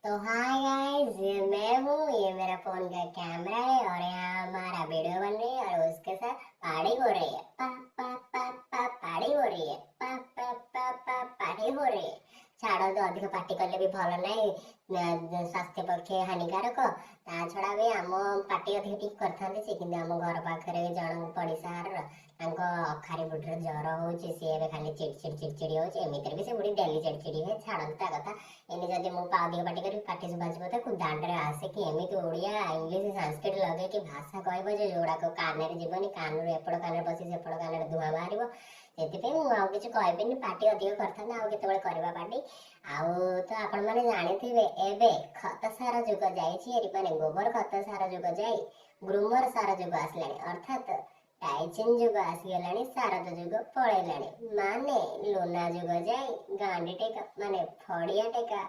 तो hi guys, ये मैं हूँ, ये मेरा फोन का कैमरा है और यहाँ हमारा वीडियो बन रही है और उसके साथ पार्टी हो रही है। पा पा पा पा पार्टी हो रही है। पा पा पा पा पार्टी हो रही है। ଛାଡ଼ନ୍ତୁ, ଅଧିକ ପାଟି କଲେ ବି ଭଲ ନାହିଁ, ସ୍ୱାସ୍ଥ୍ୟ ପକ୍ଷେ ହାନିକାରକ। ତା ଛଡ଼ା ବି ଆମ ପାଟି ଅଧିକ ଟିକେ କରିଥାନ୍ତି ସେ, କିନ୍ତୁ ଆମ ଘର ପାଖରେ ଜଣଙ୍କ ପଡ଼ିଶା ଘରର ତାଙ୍କ ଅଖାରି ବୁଢ଼ୀର ଜ୍ୱର ହେଉଛି। ସିଏ ଏବେ ଖାଲି ଚିଡ଼ି ଚିଡ଼ି ଚିଡ଼ି ଚିଡ଼ି ହେଉଛି। ଏମିତିରେ ବି ସେ ବୁଢ଼ୀ ଡେଲି ଚିଡ଼ି ଚିଡ଼ି ହୁଏ। ଛାଡ଼ନ୍ତୁ ତା କଥା। ଏମିତି ଯଦି ମୁଁ ଅଧିକ ପାଟି କରିବି, ପାଟି ଶୁଭାଯିବ ତାକୁ। ଦାଣ୍ଡରେ ଆସିକି ଏମିତି ଓଡ଼ିଆ, ଇଂଲିଶ, ସାଂସ୍କ୍ରିଟ ଲଗେଇକି ଭାଷା କହିବ ଯେ ଯୋଉଗୁଡ଼ାକ କାନରେ ଯିବନି, କାନରୁ ଏପଟ କାନରେ ପଶି ସେପଟ କାନରେ ଧୂଆଁ ବାହାରିବ। ସେଥିପାଇଁ ମୁଁ ଆଉ କିଛି କହିବିନି। ପାଟି ଅଧିକ କରିଥାନ୍ତେ, ଆଉ କେତେବେଳେ କରିବା ପାଟି। ଆଉ ତ ଆପଣମାନେ ଜାଣିଥିବେ, ଏବେ ଖତ ସାର ଯୁଗ ଯାଇଛି, ମାନେ ଗୋବର ଖତ ସାର ଯୁଗ ଯାଇ ଗ୍ରୁମର ସାର ଯୁଗ ଆସିଲାଣି, ଅର୍ଥାତ୍ ଟାଇଚିନ୍ ଯୁଗ ଆସିଗଲାଣି, ଶାରଦ ଯୁଗ ପଳେଇଲାଣି। ମାନେ ଲୁନା ଯୁଗ ଯାଇ ଗାଣ୍ଡି ଟେକା, ମାନେ ଫଡ଼ିଆ ଟେକା,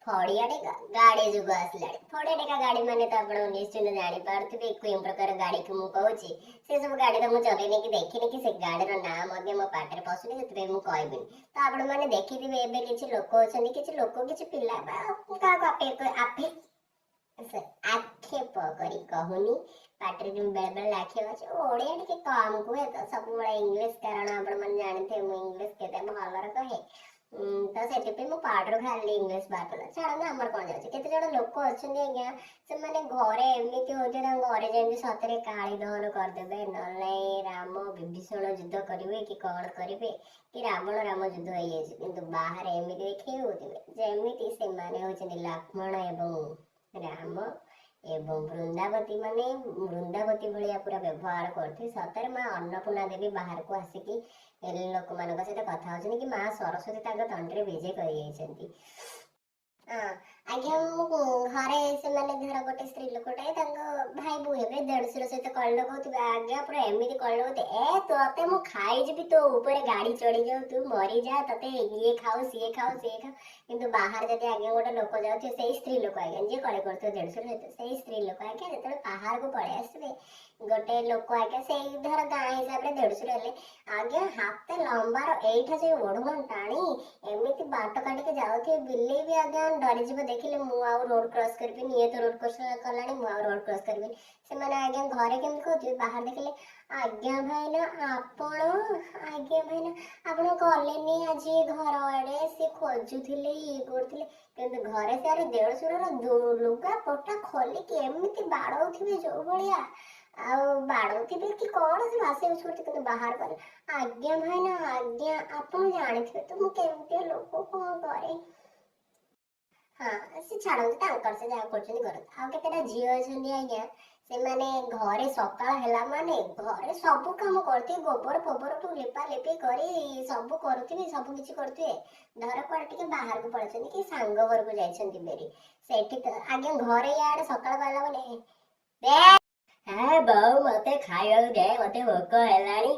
ଫଡ଼ିଆ ଟେକା ଗାଡ଼ି ଯୁଗ ଆସିଲାଣି। ଫଡ଼ିଆ ଟେକା ଗାଡ଼ି ମାନେ ତ ଆପଣ ନିଶ୍ଚିନ୍ତ ଜାଣିପାରୁଥିବେ କେଉଁ ପ୍ରକାର ଗାଡ଼ିକୁ ମୁଁ କହୁଛି। ସେସବୁ ଗାଡ଼ି ତ ମୁଁ ଚଲେଇନି କି ଦେଖିନି, କି ସେ ଗାଡ଼ିର ନାଁ ମଧ୍ୟ ମୋ ପାଟିରେ ପଶୁନି, ସେଥିପାଇଁ ମୁଁ କହିବିନି। ତ ଆପଣମାନେ ଦେଖିଥିବେ, ଏବେ କିଛି ଲୋକ ଅଛନ୍ତି, କିଛି ଲୋକ, କିଛି ପିଲା, ବା କାହାକୁ ଆପେ ଆକ୍ଷେପ କରି କହୁନି, ପାଟିରେ ବେଳେବେଳେ ଲାଖି ଅଛି। ଓଡ଼ିଆ ଟିକେ କମ୍ କୁହେ ତ ସବୁବେଳେ ଇଂଲିଶ, କାରଣ ଆପଣମାନେ ଜାଣିଥିବେ ମୁଁ ଇଂଲିଶ କେତେ ଭଲରେ କହେ। ତ ସେଥିପାଇଁ ମୁଁ ପାଟିରୁ ଖାଲି ଇଂଲିଶ ବାହାର କଲା। ଛାଡ଼ନ୍ତୁ, ଆମର କ'ଣ ଯାଉଛି। କେତେ ଜଣ ଲୋକ ଅଛନ୍ତି ଆଜ୍ଞା, ସେମାନେ ଘରେ ଏମିତି ହଉଥିବେ, ତାଙ୍କ ଘରେ ଯେମିତି ସତରେ କାଳି ଦହନ କରିଦେବେ, ନହେଲେ ନାଇଁ ରାମ ବିଭୀଷଣ ଯୁଦ୍ଧ କରିବେ କି କ'ଣ କରିବେ, କି ରାବଣ ରାମ ଯୁଦ୍ଧ ହେଇଯାଇଛି। କିନ୍ତୁ ବାହାରେ ଏମିତି ଦେଖେଇ ହଉଥିବେ ଯେମିତି ସେମାନେ ହେଉଛନ୍ତି ଲକ୍ଷ୍ମଣ ଏବଂ ରାମ ଏବଂ ବୃନ୍ଦାବତୀ, ମାନେ ବୃନ୍ଦାବତୀ ଭଳିଆ ପୁରା ବ୍ୟବହାର କରୁଥିବେ। ସତରେ ମା ଅନ୍ନପୂର୍ଣ୍ଣା ଦେବୀ ବାହାରକୁ ଆସିକି ଲୋକମାନଙ୍କ ସହିତ କଥା ହଉଛନ୍ତି କି ମା ସରସ୍ୱତୀ ତାଙ୍କ ତଣ୍ଟିରେ ବିଜେ କରିଯାଇଛନ୍ତି। ଆଜ୍ଞା, ମୁଁ ଘରେ ସେମାନେ ଧର ଗୋଟେ ସ୍ତ୍ରୀ ଲୋକଟେ ତାଙ୍କ ଭାଇ ବୋହୂ ହେବେ, ଦେଢ଼ଶୁର ସହିତ କଳି ଲଗାଉଥିବେ ଆଜ୍ଞା, ପୁରା ଏମିତି କଳି ଲଗାଉଥିବେ, ଏ ତୋତେ ମୁଁ ଖାଇଯିବି, ତୋ ଉପରେ ଗାଡ଼ି ଚଢ଼ିଯାଉ, ତୁ ମରିଯା, ତତେ ଇଏ ଖାଉ, ସିଏ ଖାଉ, ସିଏ ଖାଉ। କିନ୍ତୁ ବାହାରେ ଯଦି ଆଜ୍ଞା ଗୋଟେ ଲୋକ ଯାଉଥିବେ, ସେଇ ସ୍ତ୍ରୀ ଲୋକ ଆଜ୍ଞା ଯିଏ କଳି କରୁଥିବ ଦେଢ଼ଶୁର ସହିତ, ସେଇ ସ୍ତ୍ରୀ ଲୋକ ଆଜ୍ଞା ଯେତେବେଳେ ବାହାରକୁ ପଳେଇ ଆସିବେ, ଗୋଟେ ଲୋକ ଆଜ୍ଞା ସେଇ ଧର ଗାଁ ହିସାବରେ ଦେଢ଼ଶୁର ହେଲେ ଆଜ୍ଞା, ହାତେ ଲମ୍ବାର ଏଇଠା ସେ ଓଢ଼ଣା ଟାଣି ଏମିତି ବାଟ କାଟିକି ଯାଉଥିବେ, ବିଲେଇ ବି ଆଜ୍ଞା ଡରିଯିବ ଦେଖିଲେ, ମୁଁ ଆଉ ରୋଡ କ୍ରସ୍ କରିବିନି, ଇଏ ତ ରୋଡ କ୍ରସ୍ କଲାଣି, ମୁଁ ଆଉ ରୋଡ କ୍ରସ୍ କରିବିନି। ସେମାନେ ଆଜ୍ଞା ଘରେ କେମିତି କହୁଥିବେ, ବାହାରେ ଦେଖିଲେ, ଆଜ୍ଞା ଭାଇନା ଆପଣ, ଆଜ୍ଞା ଭାଇନା ଆପଣ ଗଲେନି ଆଜି ଘର ଆଡ଼େ, ସେ ଖୋଜୁଥିଲେ, ଇଏ କରୁଥିଲେ। କିନ୍ତୁ ଘରେ ସିଆଡ଼େ ଦେଢ଼ଶୁରର ଲୁଗା ପଟା ଖୋଲିକି ଏମିତି ବାଡ଼ଉଥିବେ ଯୋଉ ଭଳିଆ, ଆଉ ବାଡ଼ଉଥିବେ କି କ'ଣ ସେ ଭାଷା ୟୁଜ୍ କରୁଥିବେ, କିନ୍ତୁ ବାହାର କଲେ, ଆଜ୍ଞା ଭାଇନା, ଆଜ୍ଞା ଆପଣ ଜାଣିଥିବେ ତ ମୁଁ କେମିତିଆ ଲୋକ, କ'ଣ କରେ। ହଁ, ସେ ଛାଡ଼ନ୍ତୁ, ତାଙ୍କର ସେ ଯାହା କରୁଛନ୍ତି କରନ୍ତୁ। ଆଉ କେତେଟା ଝିଅ ଅଛନ୍ତି ଆଜ୍ଞା, ସେମାନେ ଘରେ ସକାଳ ହେଲା ମାନେ ଘରେ ସବୁ କାମ କରୁଥିବେ, ଗୋବର ଫୋବରଠୁ ଲିପା ଲିପି କରି ସବୁ କରୁଥିବେ, ସବୁ କିଛି କରୁଥିବେ। ଧର କୁଆଡ଼େ ଟିକେ ବାହାରକୁ ପଳେଇଛନ୍ତି କି ସାଙ୍ଗ ଘରକୁ ଯାଇଛନ୍ତି ବେରି, ସେଇଠି ତ ଆଜ୍ଞା ଘରେ ଇଆଡ଼େ ସକାଳ ପାଇଲା ମାନେ, ହେ ବୋଉ ମତେ ଖାଇବାକୁ ଦେ, ମତେ ଭୋକ ହେଲାଣି।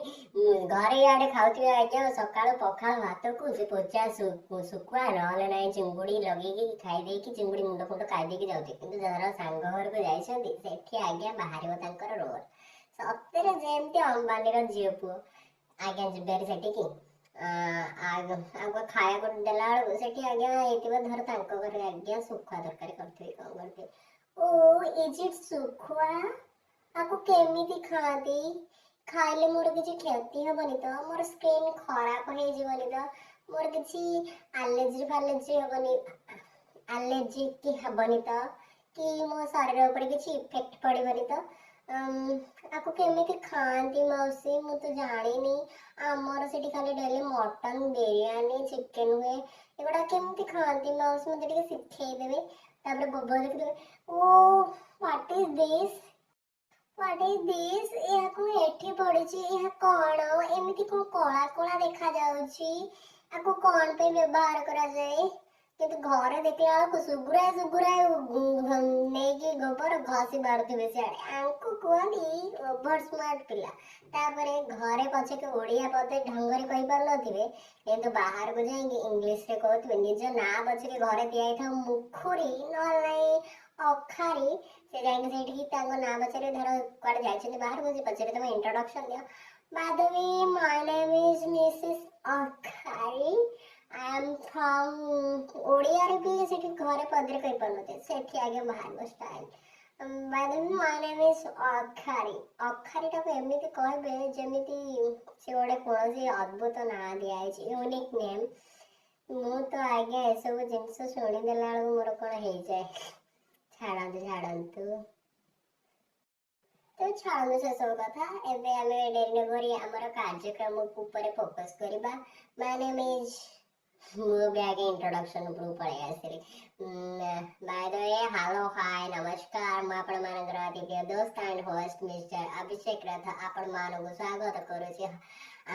ଘରେ ଇଆଡ଼େ ଖାଉଥିବେ ଆଜ୍ଞା ସକାଳୁ ପଖାଳ ଭାତକୁ ସେ ପୋଚା ଶୁଖୁଆ, ନହେଲେ ନାହିଁ ଚିଙ୍ଗୁଡ଼ି ଲଗେଇକି ଖାଇଦେଇକି, ଚିଙ୍ଗୁଡ଼ି ମୁଣ୍ଡ ଫୁଣ୍ଡ ଖାଇଦେଇକି ଯାଉଥିବେ। କିନ୍ତୁ ଧର ସାଙ୍ଗ ଘରକୁ ଯାଇଛନ୍ତି, ସେଠି ଆଜ୍ଞା ବାହାରିବ ତାଙ୍କର ରୋଲ, ସତରେ ଯେମିତି ଅମ୍ବାନୀର ଝିଅ ପୁଅ ଆଜ୍ଞା ଯିବେ ସେଠିକି। ଆଗ ଖାଇବାକୁ ଦେଲା ବେଳକୁ ସେଠି ଆଜ୍ଞା ହେଇଥିବ, ଧର ତାଙ୍କ ଘରେ ଆଜ୍ଞା ଶୁଖୁଆ ତରକାରୀ କରିଥିବେ, କ'ଣ କରିଥିବେ, ଓ is ଇଟ୍ ଶୁଖୁଆ, ଆକୁ କେମିତି ଖାଆନ୍ତି, ଖାଇଲେ ମୋର କିଛି କ୍ଷତି ହେବନି ତ, ମୋର ସ୍କିନ୍ ଖରାପ ହେଇଯିବନି ତ, ମୋର କିଛି ଆଲର୍ଜି ଫାଲର୍ଜି ହେବନି, ଆଲର୍ଜି କି ହେବନି ତ, କି ମୋ ଶରୀର ଉପରେ କିଛି ଇଫେକ୍ଟ ପଡ଼ିବନି ତ, ଆକୁ କେମିତି ଖାଆନ୍ତି ମାଉସୀ, ମୁଁ ତ ଜାଣିନି, ଆମର ସେଠି ଖାଲି ଡେଲି ମଟନ୍ ବିରିୟାନୀ ଚିକେନ୍ ହୁଏ, ଏଗୁଡ଼ା କେମିତି ଖାଆନ୍ତି ମାଉସୀ, ମୋତେ ଟିକେ ଶିଖେଇଦେବେ। ତାପରେ ଗୋବର ଦେଖିଦେବେ, ଓ what is this, what is this, ଏହାକୁ ଏଠି ପଡ଼ିଛି, ଏହା କ'ଣ, ଏମିତି କ'ଣ କଳା କଳା ଦେଖାଯାଉଛି, ଆକୁ କ'ଣ ପାଇଁ ବ୍ୟବହାର କରାଯାଏ। କିନ୍ତୁ ଘରେ ଦେଖିଲା ବେଳକୁ ସୁଗୁରାଏ ସୁଗୁରାଏ ନେଇକି ଗୋବର ଘଷି ମାରୁଥିବେ ସିଆଡ଼େ। ଆଙ୍କୁ କୁହନ୍ତି ଓଭର ସ୍ମାର୍ଟ ପିଲା। ତାପରେ ଘରେ ପଛକେ ଓଡ଼ିଆ ପଦେ ଢଙ୍ଗରେ କହିପାରୁନଥିବେ, କିନ୍ତୁ ବାହାରକୁ ଯାଇକି ଇଂଲିଶରେ କହୁଥିବେ। ନିଜ ନାଁ ପଛକେ ଘରେ ଦିଆହେଇଥାଉ ମୁଖୁରୀ, ନହେଲେ ନାହିଁ ଅଖାରୀ, ସେ ଯାଇକି ସେଇଠିକି ତାଙ୍କ ନାଁ ପଚାରିବେ। ଧର କୁଆଡ଼େ ଯାଇଛନ୍ତି ବାହାରକୁ, ସେ ପଚାରିବେ ତମ ଇଣ୍ଟ୍ରୋଡକ୍ସନ୍ ଦିଅ। By the way, my name is Mrs. Akhari. I am from, ଓଡ଼ିଆରେ ବି ସେଠି ଘରେ ପଦରେ କହିପାରୁନଥିବେ, ସେଠି ଆଗେ ବାହାରିବ style. "By the, my name is ଅଖାରୀ।" ଅଖାରୀଟାକୁ ଏମିତି କହିବେ ଯେମିତି ସେ ଗୋଟେ କୌଣସି ଅଦ୍ଭୁତ ନାଁ ଦିଆହେଇଛି, ୟୁନିକ୍ ନେମ୍। ମୁଁ ତ ଆଜ୍ଞା ଏସବୁ ଜିନିଷ ଶୁଣିଦେଲା ବେଳକୁ ମୋର କ'ଣ ହେଇଯାଏ। ଛାଡ଼ନ୍ତୁ, ଛାଡ଼ନ୍ତୁ ତ, ଛାଡ଼ନ୍ତୁ ସେସବୁ କଥା। ଏବେ ଆମେ ଡେରି ନକରି ଆମର କାର୍ଯ୍ୟକ୍ରମ ଉପରେ ଫୋକସ୍ କରିବା। My name is, ମୁଁ ବି ଆଗେ ଇଣ୍ଟ୍ରୋଡକ୍ସନ୍ ଉପରକୁ ପଳେଇ ଆସିଲି। By the we, hello, ହାଏ, ନମସ୍କାର। ମୁଁ ଆପଣମାନଙ୍କର ଅତି ପ୍ରିୟ ଦୋସ୍ତ ଆଣ୍ଡ ହୋଷ୍ଟ ମିଷ୍ଟର ଅଭିଷେକ ରଥ ଆପଣମାନଙ୍କୁ ସ୍ୱାଗତ କରୁଛି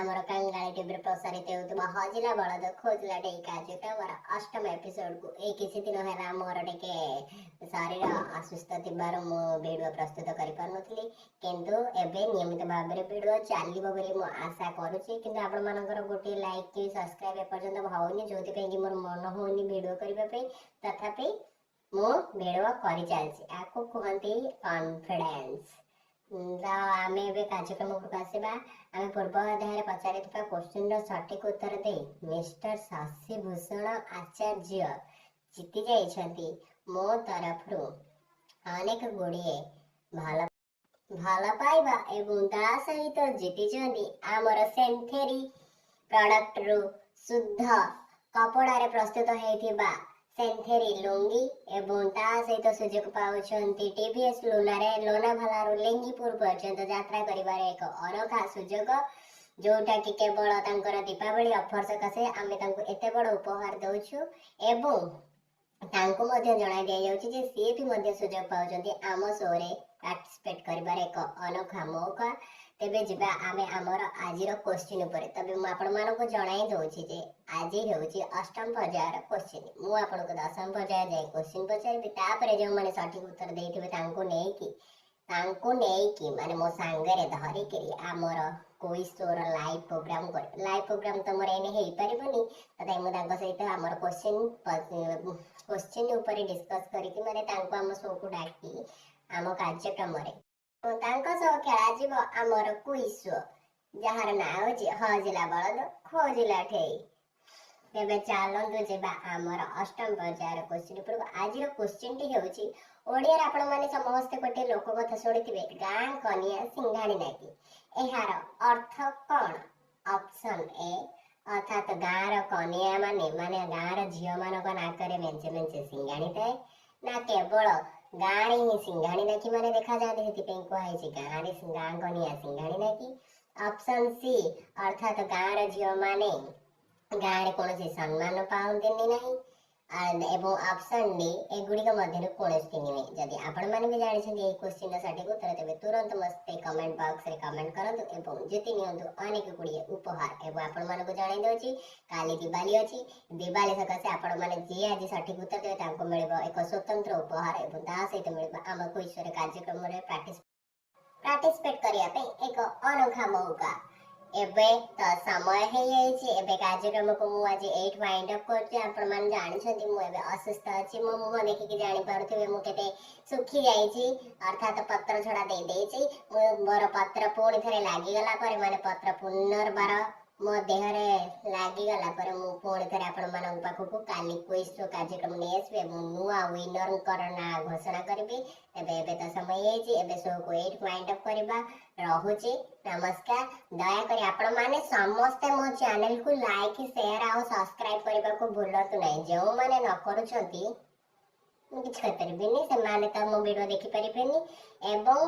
ଆମର କାଙ୍ଗାଳି ଟିଭିରେ ପ୍ରସାରିତ ହେଉଥିବା ହଜିଲା ବଳଦ ଖୋଜିଲା ଠେଇ କାର୍ଯ୍ୟକ୍ରମର ଅଷ୍ଟମ ଏପିସୋଡକୁ। ଏଇ କିଛି ଦିନ ହେଲା ମୋର ଟିକେ ଶରୀର ଅସୁସ୍ଥ ଥିବାରୁ ମୁଁ ଭିଡ଼ିଓ ପ୍ରସ୍ତୁତ କରିପାରୁନଥିଲି, କିନ୍ତୁ ଏବେ ନିୟମିତ ଭାବରେ ଭିଡ଼ିଓ ଚାଲିବ ବୋଲି ମୁଁ ଆଶା କରୁଛି। କିନ୍ତୁ ଆପଣମାନଙ୍କର ଗୋଟିଏ ଲାଇକ୍ କି ସବସ୍କ୍ରାଇବ୍ ଏପର୍ଯ୍ୟନ୍ତ ହେଉନି, ଯେଉଁଥିପାଇଁ କି ମୋର ମନ ହେଉନି ଭିଡ଼ିଓ କରିବା ପାଇଁ। ତଥାପି ମୁଁ ଭିଡ଼ିଓ କରିଚାଲିଛି। ଏହାକୁ କୁହନ୍ତି କନଫିଡେନ୍ସ। ତ ଆମେ ଏବେ କାର୍ଯ୍ୟକ୍ରମ ଉପରକୁ ଆସିବା। ଆମେ ପୂର୍ବ ଅଧ୍ୟାୟରେ ପଚାରିଥିବା କୋଶ୍ଚିନ୍ର ସଠିକ ଉତ୍ତର ଦେଇ ମିଷ୍ଟର ଶଶିଭୂଷଣ ଆଚାର୍ଯ୍ୟ ଜିତି ଯାଇଛନ୍ତି ମୋ ତରଫରୁ ଅନେକ ଗୁଡ଼ିଏ ଭଲ ଭଲ ପାଇବା ଏବଂ ତା ସହିତ ଜିତିଛନ୍ତି ଆମର ସେନ୍ଥେରୀ ପ୍ରଡକ୍ଟରୁ ଶୁଦ୍ଧ କପଡ଼ାରେ ପ୍ରସ୍ତୁତ ହେଇଥିବା ସେନ୍ଥେରୀ ଲୁଙ୍ଗି ଏବଂ ତା ସହିତ ସୁଯୋଗ ପାଉଛନ୍ତି ଟିଭିଏସ୍ ଲୁନାରେ ଲୋନାଭାଲାରୁ ଲିଙ୍ଗିପୁର ପର୍ଯ୍ୟନ୍ତ ଯାତ୍ରା କରିବାର ଏକ ଅନୋଖା ସୁଯୋଗ, ଯୋଉଟାକି କେବଳ ତାଙ୍କର ଦୀପାବଳି ଅଫର ସକାଶେ ଆମେ ତାଙ୍କୁ ଏତେ ବଡ଼ ଉପହାର ଦେଉଛୁ। ଏବଂ ତାଙ୍କୁ ମଧ୍ୟ ଜଣାଇ ଦିଆଯାଉଛି ଯେ ସିଏ ବି ମଧ୍ୟ ସୁଯୋଗ ପାଉଛନ୍ତି ଆମ ଶୋରେ ପାର୍ଟିସିପେଟ୍ କରିବାର ଏକ ଅନୋଖା ମୌକା। ତେବେ ଯିବା ଆମେ ଆମର ଆଜିର କୋଶ୍ଚିନ୍ ଉପରେ। ତେବେ ମୁଁ ଆପଣମାନଙ୍କୁ ଜଣାଇ ଦେଉଛି ଯେ ଆଜି ହେଉଛି ଅଷ୍ଟମ ପର୍ଯ୍ୟାୟର କୋଶ୍ଚିନ୍। ମୁଁ ଆପଣଙ୍କୁ ଦଶମ ପର୍ଯ୍ୟାୟ ଯାଇ କୋଶ୍ଚିନ୍ ପଚାରିବି। ତାପରେ ଯେଉଁମାନେ ସଠିକ ଉତ୍ତର ଦେଇଥିବେ, ତାଙ୍କୁ ନେଇକି ମାନେ ମୋ ସାଙ୍ଗରେ ଧରିକିରି ଆମର କୁଇଜ୍ ଶୋର ଲାଇଭ୍ ପ୍ରୋଗ୍ରାମ କରିବି। ଲାଇଭ୍ ପ୍ରୋଗ୍ରାମ ତ ମୋର ଏଇନେ ହେଇପାରିବନି, ତଥାପି ମୁଁ ତାଙ୍କ ସହିତ ଆମର କୋଶ୍ଚିନ୍ କୋଶ୍ଚିନ୍ ଉପରେ ଡିସ୍କସ୍ କରିକି, ମାନେ ତାଙ୍କୁ ଆମ ଶୋକୁ ଡାକି ଆମ କାର୍ଯ୍ୟକ୍ରମରେ ତାଙ୍କ ସହ ଖେଳାଯିବ ଆମର କୁଇଜ୍ ଶୋ, ଯାହାର ନାଁ ହେଉଛି ହଜିଲା ବଳଦ ଖୋଜିଲା ଠେଇ। ତେବେ ଚାଲନ୍ତୁ ଯିବା ଆମର ଅଷ୍ଟମ ପର୍ଯ୍ୟାୟର କୋଶ୍ଚିନ୍ ଉପରକୁ। ଆଜିର କୋଶ୍ଚିନ୍ଟି ହେଉଛି, ଓଡ଼ିଆରେ ଆପଣମାନେ ସମସ୍ତେ ଗୋଟିଏ ଲୋକ କଥା ଶୁଣିଥିବେ, "ଗାଁ କନିଆ ସିଂଘାଣି ନାକି", ଏହାର ଅର୍ଥ କ'ଣ? ଅପସନ୍ ଏ, ଅର୍ଥାତ୍ ଗାଁର କନିଆ ମାନେ ମାନେ ଗାଁର ଝିଅମାନଙ୍କ ନାକରେ ମେଞ୍ଚେ ମେଞ୍ଚେ ସିଙ୍ଗାଣି ଥାଏ, ନା କେବଳ ଗାଁରେ ହିଁ ସିଙ୍ଘାଣି ନାକି ମାନେ ଦେଖାଯାଆନ୍ତି, ସେଥିପାଇଁ କୁହାହେଇଛି ଗାଁରେ ଗାଁ କନିଆ ସିଙ୍ଘାଣି ନାକି? ଅପସନ୍ ସି, ଅର୍ଥାତ୍ ଗାଁର ଝିଅମାନେ ଗାଁରେ କୌଣସି ସମ୍ମାନ ପାଆନ୍ତିନି ନାହିଁ? ଏବଂ ଅପସନ୍ ଡି, ଏଗୁଡ଼ିକ ମଧ୍ୟରୁ କୌଣସି ନୁହେଁ। ଯଦି ଆପଣମାନେ ବି ଜାଣିଛନ୍ତି ଏହି କୋଶ୍ଚିନ୍ର ସଠିକ ଉତ୍ତର, ତେବେ ତୁରନ୍ତ ମୋତେ କମେଣ୍ଟ ବକ୍ସରେ କମେଣ୍ଟ କରନ୍ତୁ ଏବଂ ଜିତି ନିଅନ୍ତୁ ଅନେକ ଗୁଡ଼ିଏ ଉପହାର। ଏବଂ ଆପଣମାନଙ୍କୁ ଜଣାଇ ଦେଉଛି, କାଲି ଦିୱାଲି ଅଛି। ଦିୱାଲି ସକାଶେ ଆପଣମାନେ ଯିଏ ଆଜି ସଠିକ ଉତ୍ତର ଦେବେ, ତାଙ୍କୁ ମିଳିବ ଏକ ସ୍ୱତନ୍ତ୍ର ଉପହାର ଏବଂ ତା ସହିତ ମିଳିବ ଆମ କୁଇଜ୍ କାର୍ଯ୍ୟକ୍ରମରେ ପାର୍ଟିସିପେଟ୍ କରିବା ପାଇଁ ଏକ ଅନୋଖା ମୌକା। ଏବେ ତ ସମୟ ହେଇଯାଇଛି। ଏବେ କାର୍ଯ୍ୟକ୍ରମକୁ ମୁଁ ଆଜି ଏଇଠି ୱାଇଣ୍ଡ ଅପ୍ କରୁଛି। ଆପଣମାନେ ଜାଣିଛନ୍ତି ମୁଁ ଏବେ ଅସୁସ୍ଥ ଅଛି। ମୋ ମୁହଁ ଦେଖିକି ଜାଣିପାରୁଥିବେ ମୁଁ କେତେ ଶୁଖି ଯାଇଛି, ଅର୍ଥାତ୍ ପତ୍ର ଝଡ଼ା ଦେଇ ଦେଇଛି ମୁଁ। ମୋର ପତ୍ର ପୁଣି ଥରେ ଲାଗିଗଲା ପରେ, ମାନେ ପତ୍ର ପୁନର୍ବାର ମୋ ଦେହରେ ଲାଗିଗଲା ପରେ, ମୁଁ ପୁଣି ଥରେ ଆପଣମାନଙ୍କ ପାଖକୁ କାଲି କୁଇଜ୍ ଶୋ କାର୍ଯ୍ୟକ୍ରମ ନେଇ ଆସିବି ଏବଂ ନୂଆ ୱିନରଙ୍କର ନାଁ ଘୋଷଣା କରିବି। ତେବେ ଏବେ ତ ସମୟ ହେଇଯାଇଛି, ଏବେ ଶୋକୁ ଏଇଠି ୱାଇଣ୍ଡ ଅପ୍ କରିବା। ରହୁଛି, ନମସ୍କାର। ଦୟାକରି ଆପଣମାନେ ସମସ୍ତେ ମୋ ଚ୍ୟାନେଲକୁ ଲାଇକ୍, ସେୟାର ଆଉ ସବସ୍କ୍ରାଇବ କରିବାକୁ ଭୁଲନ୍ତୁ ନାହିଁ। ଯେଉଁମାନେ ନ କରୁଛନ୍ତି, ମୁଁ କିଛି କହିପାରିବିନି, ସେମାନେ ତ ମୋ ଭିଡ଼ିଓ ଦେଖିପାରିବେନି। ଏବଂ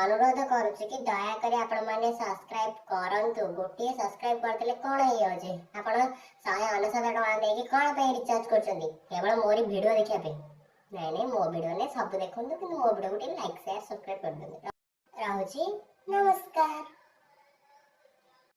ଅନୁରୋଧ କରୁଛି କି ଦୟାକରି ଆପଣମାନେ ସବସ୍କ୍ରାଇବ କରନ୍ତୁ। ଗୋଟିଏ ସବସ୍କ୍ରାଇବ କରିଦେଲେ କ'ଣ ହେଇଯାଉଛି? ଆପଣ 199 ଟଙ୍କା ଦେଇକି କ'ଣ ପାଇଁ ରିଚାର୍ଜ କରୁଛନ୍ତି? କେବଳ ମୋରି ଭିଡ଼ିଓ ଦେଖିବା ପାଇଁ? ନାଇଁ ନାଇଁ, ମୋ ଭିଡ଼ିଓ ନାଇଁ, ସବୁ ଦେଖନ୍ତୁ, କିନ୍ତୁ ମୋ ଭିଡ଼ିଓକୁ ଟିକେ ଲାଇକ୍, ସେୟାର, ସବସ୍କ୍ରାଇବ କରିଦିଅନ୍ତୁ। ରହୁଛି, ନମସ୍କାର।